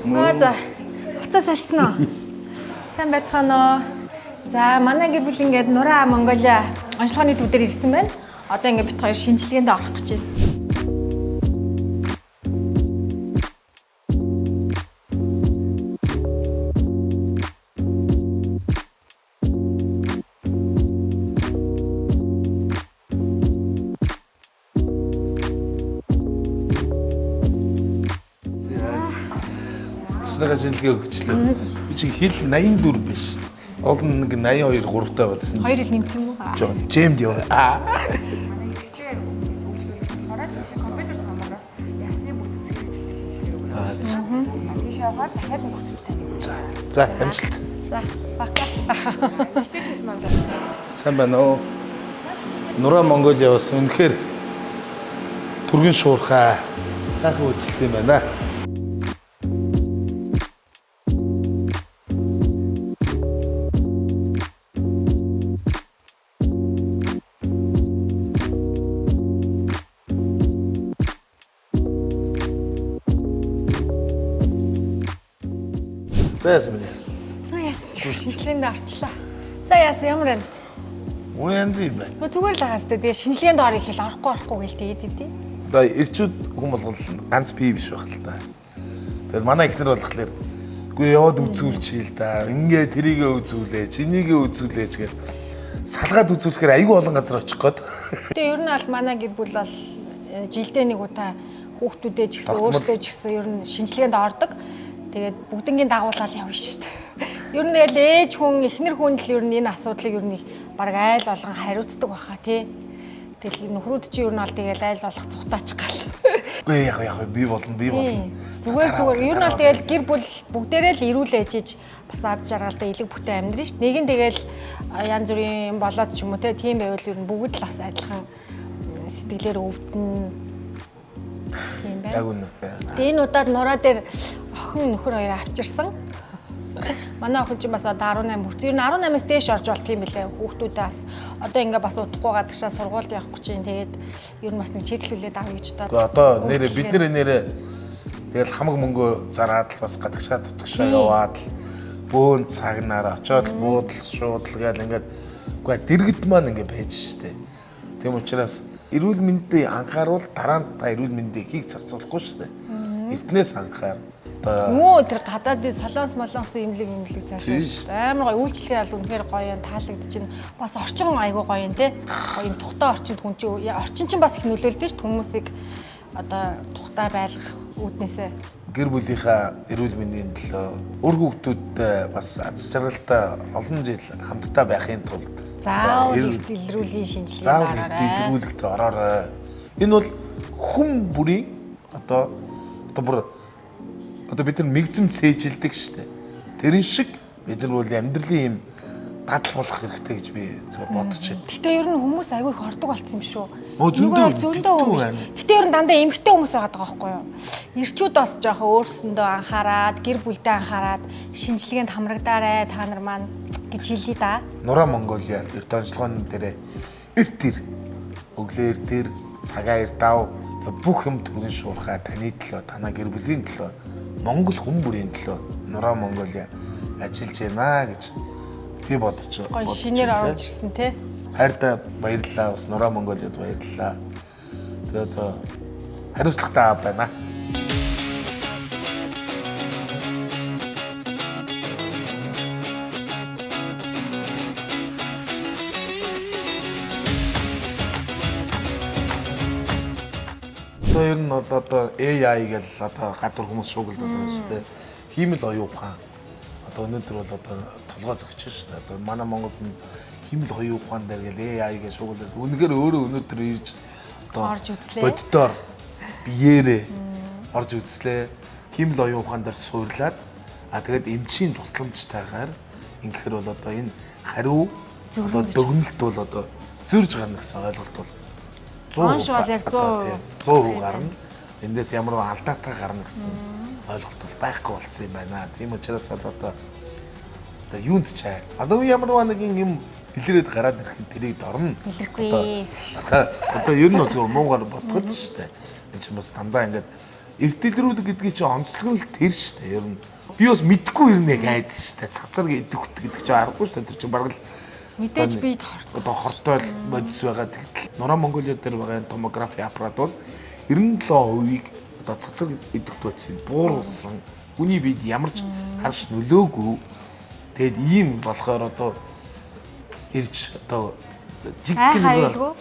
Аа за. Хуцаа салцсан уу? Сайн байцгаана уу? За, манай гэр бүл ингээд Нураа Монголиа онцлогооны төв дээр ирсэн байна. Одоо ингээд бит хоёр шинжилгээнд орох гэж байна. Цэцнийхээ шинжилгээ өгчлээ. Би чи хэл 84 биш. Олон нэг 82 3 таа байсан. Хоёр хэл нэмсэн юм уу? Жоо, жэмд ёо. Аа. Манай хэрэглээ үйлчлүүлэх болохоор тийшээ компьютер томограф ясны бүтцийн хэрэгжилтийн шинжилгээ өгнө. Аа, за. Тийшээ яваад дахиад нэг хөтөч таныг. За, амжилт. За, бака. Эрэгтэйчүүд маань за. Сайн байна уу? Нураа Монголиа бас үнэхээр түргэн шуурхай сайхан үйлчлэл юм байна. За яасан бэ? Аа яасан чи шинжилгээнд орчлаа. За яасан ямар байна? Үн янз юм байна. Нөө зүгээр л байгаа сте. Тэгээ шинжилгээнд орох хэл орохгүй орохгүй гээл тэгээд идэв. Одоо эрчүүд хүн болгол ганц пи биш байх л та. Тэгэл манай ихнэр болохоор үгүй яваад үзүүлчихээ л да. Ингээ тэрийгэ үзүүлээч, энийгэ үзүүлээч гэл салгаад үзүүлэхээр айгүй олон газар очих гээд. Тэгээ ер нь бол манай гэр бүл бол жилдээ нэг удаа хүүхдүүдээ ч гэсэн Тогтмол. өөрсдөө ч гэсэн ер нь шинжилгээнд ордог. Тэгээд бүгднгийн дагуулаад явна шүү дээ. Ер нь тэгэл ээж хүн, эхнэр хүн л ер нь энэ асуудлыг ер нь их баг айл болгон хариуцдаг баха тий. Тэгэл нөхрүүд чи ер нь бол тэгэл айл болох цухтаач гал. Үгүй яг яг би болно, би болно. Тий. Зүгээр зүгээр. Ер нь бол тэгэл гэр бүл бүгдээрээ л эрүүл ээжиж бас ад жаргалтай элэг бүтэн амьдрын шүү. Нэг нь тэгэл янз бүрийн юм болоод ч юм уу те тийм байвал ер нь бүгд л бас адилхан сэтгэлээр өвдөн. Тийм байна. Яг үнэ. Тэгээ энэ удаад нураа дээр охин нөхөр хоёроо авчирсан. Манай охин чинь бас одоо 18 хүрсэн. Ер нь 18-аас дээш орж болт юм билээ. Хүүхдүүдээ бас одоо ингээ бас удахгүй гадагшаа сургуульд явах гэж чинь тэгээд ер нь бас нэг чеклүүлээд авъя гэж бодоод. Үгүй одоо нэрээ бид нэр нэрээ тэгэл хамаг мөнгөө зараад л бас гадагшаа тутагшаа яваад л бөөн цагнаар очиод л буудал шуудал гээл ингээд үгүй дэргэд маань ингээд байж штэ. Тийм учраас эрүүл мэндэд анхааруул дараа нь та эрүүл мэндийг хийг зарцуулахгүй штэ. Эрднээс анхаар одоо Мөө тэр гадаадын солонгос молонгос имлэг имлэг Тийм цаашаа шүү. амар гоё үйлчлэгээ бол үнэхээр гоё юм таалагдчихэв. Бас орчин айгүй гоё юм те. Гоё юм тухтай орчинд хүн чинь орчин чинь бас их нөлөөлдөг шүү дээ хүмүүсийг одоо тухтай байлгах үүднээсээ. гэр бүлийнхаа эрүүл мэндийн төлөө үр хүүхдүүдтэй бас аз жаргалтай олон жил хамтдаа байхын тулд Заавал одоо эрт илрүүлгийн шинжилгээнд заавал эрт ороорой. илрүүлэгт ороорой. Энэ бол хүн бүрийн одоо одоо бүр одоо бид нар мэгзэм цээжилдэг шүү дээ. Тэрэн шиг бид нар бол амьдралын юм дадал болох хэрэгтэй гэж би зөвхөн бодож байна. Гэтэ ер нь хүмүүс айгүй их ордог болсон юм шүү. Өө, зөндөө Нүгэр бол зөндөө битүү хүн биш. амин. Гэтэ ер нь дандаа эмэгтэй хүмүүс байгаа даа байхгүй юу? Ирчүүд бас жоохон өөрсөндөө анхаарад, гэр бүлдээ анхаарад, шинжилгээнд хамрагдаарэ та нар маань гэж хэлье да. Нураа Монголиа эрт онцлогоон дээрээ эрт ир өглөө эрт ир цагаан эрт ав тэг бүх юм түргэн шуурхай таны төлөө танаа гэр бүлийн төлөө Монгол хүн бүрийн төлөө Нураа Монголиа ажиллаж байна гэж би бодож Гоё бодож шинээр байна, оруулж ирсэн те. Хайртай баярлалаа бас Нураа Монголиад баярлалаа. Тэгээд одоо хариуцлагатай аав байна. Одоо ер нь бол одоо AI гэл одоо гадуур хүмүүс шуугилдаад байгаа шүү дээ. Хиймэл оюун ухаан. Одоо өнөөдөр бол одоо толгой зөгч шүү дээ. Одоо манай Монголд нь хиймэл оюун ухаан дээр гэл AI гэж шуугилдаад үнэхээр өөрөө өнөөдөр ирж одоо Орж үзлээ. Боддоор биеэрээ орж үзлээ. Хиймэл оюун ухаан дээр суурлаад а тэгээд эмчийн тусламжтайгаар ингэхэр бол одоо энэ хариу одоо дүгнэлт бол одоо зөрж гарна гэсэн ойлголт бол 100% Онш бол яг одоо 100% тийм, 100% гарна. Эндээс ямар нэгэн алдаатай гарна гэсэн ойлголт бол байхгүй болсон юм байна. Тийм учраас бол одоо одоо юунд ч ай. Одоо ямар нэгэн юм илрээд гараад ирэх нь тэрийг дорно. Илэрхгүй. Одоо одоо ер нь зүгээр муугар бодгод шүү дээ. Энэ чинь бас дандаа ингээд Эрт дэлрүүлэг гэдгийг чи онцлог нь л тэр шүү дээ. Ер нь би бас мэдгүй ер нь яг айд шүү дээ. Цацраг идэвхт гэдэг чи аргагүй шүү дээ. Тэр чинь бараг л Мэдээж би хорт. Одоо хортой л бодис байгаа. Тэгтэл Нураа Монголиа дээр байгаа энэ томографи аппарат бол 97%-ийг одоо цацраг идэвхт бодисыг бууруулсан. Хүний биед ямар ч харш нөлөөгүй. Тэгэд ийм болохоор одоо ирж одоо Ай жиггэн хавилгүй.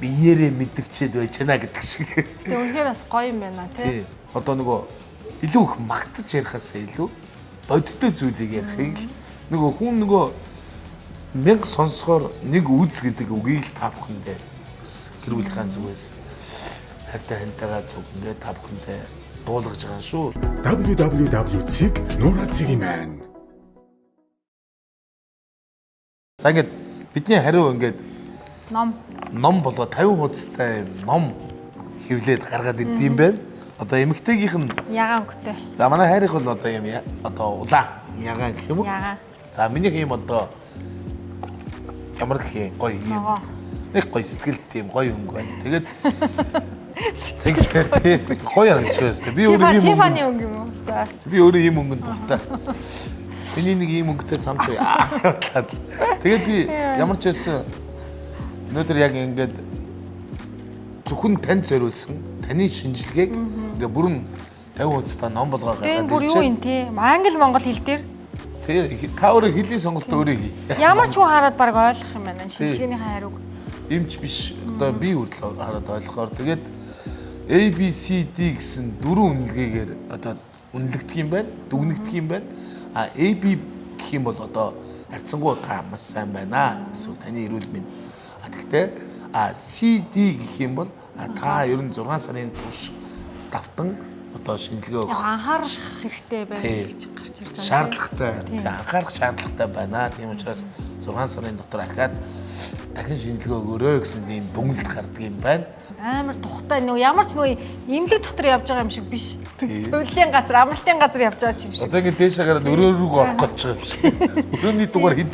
биеэрээ мэдэрчээд байж гэнэ гэдэг шиг. Тэгээ үнэхээр бас гоё юм байна тий. Тий. Одоо нөгөө илүү их магтаж ярихаас илүү бодиттой зүйлийг ярихыг л нөгөө хүн нөгөө мянга сонсохоор нэг үз гэдэг үгийг л та бүхэндээ бас гэр бүлийнхаа зүгээс хайртай хантайгаа зүг ингээд та бүхэндээ дуулгаж байгаа шүү. www.nurацгимэн. За ингээд бидний хариу ингээд Ном. ном болоо 50 хуудастай юм ном хэвлээд гаргаад ирд юм байна. Одоо эмэгтэйгийнх нь Ягаан өнгөтэй. за манай хайрих бол одоо юм одоо улаан ягаан гэх юм уу? Ягаан. За минийх юм одоо ямар гэх юм гоё юм. Ногоо. Нэг гоё сэтгэл тийм гоё өнгө байна. Тэгээд тэгээд тийм гоё харагдаж байгаа юм. Би өөрөө ийм Тифани өнгө өнгө юм уу? За. би өөрөө ийм өнгөнд дуртай. Миний нэг ийм өнгөтэй самц яа. Тэгээд би ямар ч байсан өнөөдөр яг ингээд зөвхөн танд зориулсан таны шинжилгээг ингээ бүрэн 50 хуудастай ном болгоо Тэгээ гаргаад энэ бүр юу юм те? Англи монгол хэл дээр Тэ та өөрөө хэлний сонголтоо өөрөө хий. ямар ч хүн хараад баг ойлгох юм байна. Шинжилгээний хариуг. Эмч биш одоо би хүртэл хараад ойлгохоор тэгээд A B C D гэсэн дөрвөн үнэлгээгээр одоо үнэлэгдэх юм байна, дүгнэгдэх юм байна. А A B гэх юм бол одоо харьцангуй та маш сайн байна эсвэл таны эрүүл мэнд. А тэгтээ а C D гэх юм бол та ер нь 6 сарын турш давтан одоо шинжилгээ Яг өгөх анхаарах хэрэгтэй байна Тий. гэж гарч ирж байгаа. шаардлагатай. Тийм анхаарах шаардлагатай байна. Тийм учраас 6 сарын дотор ахаад дахин шинжилгээ өгөөрэй гэсэн ийм дүгнэлт гардаг юм байна. Амар тухтай нөгөө ямар ч нөгөө имлэг дотор явж байгаа юм шиг биш. Сувилын газар, амралтын газар явж байгаа юм шиг. Одоо ингэ дээшээ гараад өрөө рүүгээ орох гэж байгаа юм шиг. Өрөөний дугаар хэд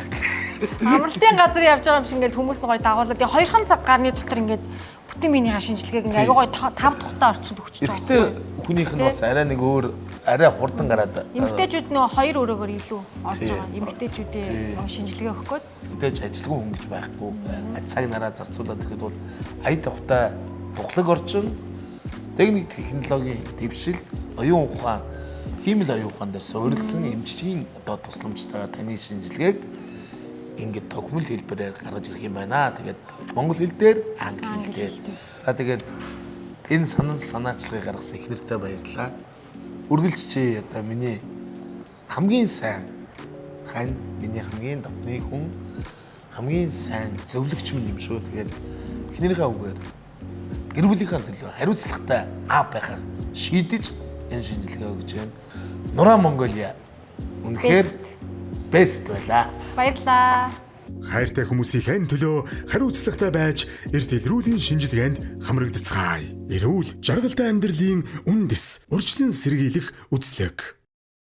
Амралтын газар явж байгаа юм шиг ингээл хүмүүс нь гоё дагуулаад тэгээ хоёрхан цаг гарны дотор ингээд бүтэн биенийхээ шинжилгээг ингээ аягүй гоё тав тухтай орчинд өгч байгаа. Эрэгтэй хүнийх нь бас арай нэг өөр арай хурдан гараад Эмэгтэйчүүд нөгөө хоёр өрөөгөр илүү орж Тий. байгаа. Эмэгтэйчүүдийн нөгөө шинжилгээ өгөх гээд мэдээж ажилгүй хүн гэж байхгүй. Цаг нараа зарцуулаад ирэхэд бол ая тавтай тухлаг орчин, техник технологийн дэвшил, оюун ухаан, хиймэл оюун ухаан дээр суурилсан эмчийн одоо тусламжтайгаар таны шинжилгээг ингээд тохимол хэлбэрээр гаргаж ирэх юм байна. Тэгээд монгол хэл дээр, англи хэл дээр. За тэгээд энэ санал санаачлагыг гаргасан их нэртэй баярлалаа. Үргэлж чи одоо миний хамгийн сайн хань миний хамгийн дотны хүн хамгийн сайн зөвлөгч минь юм шүү. Тэгээд эхнэрийнхээ үгээр гэр бүлийнхээ төлөө хариуцлагатай аав байхаар шийдэж энэ шинжилгээ өгч байна. Нураа Монголиа үнэхээр бест байлаа. Баярлаа. Хайртай хүмүүсийн төлөө хариуцлагатай байж эрт илрүүлийн шинжилгээнд хамрагдацгаая. Эрүүл, жаргалтай амьдралын үндэс, урьдчилан сэргийлэх үзлэг.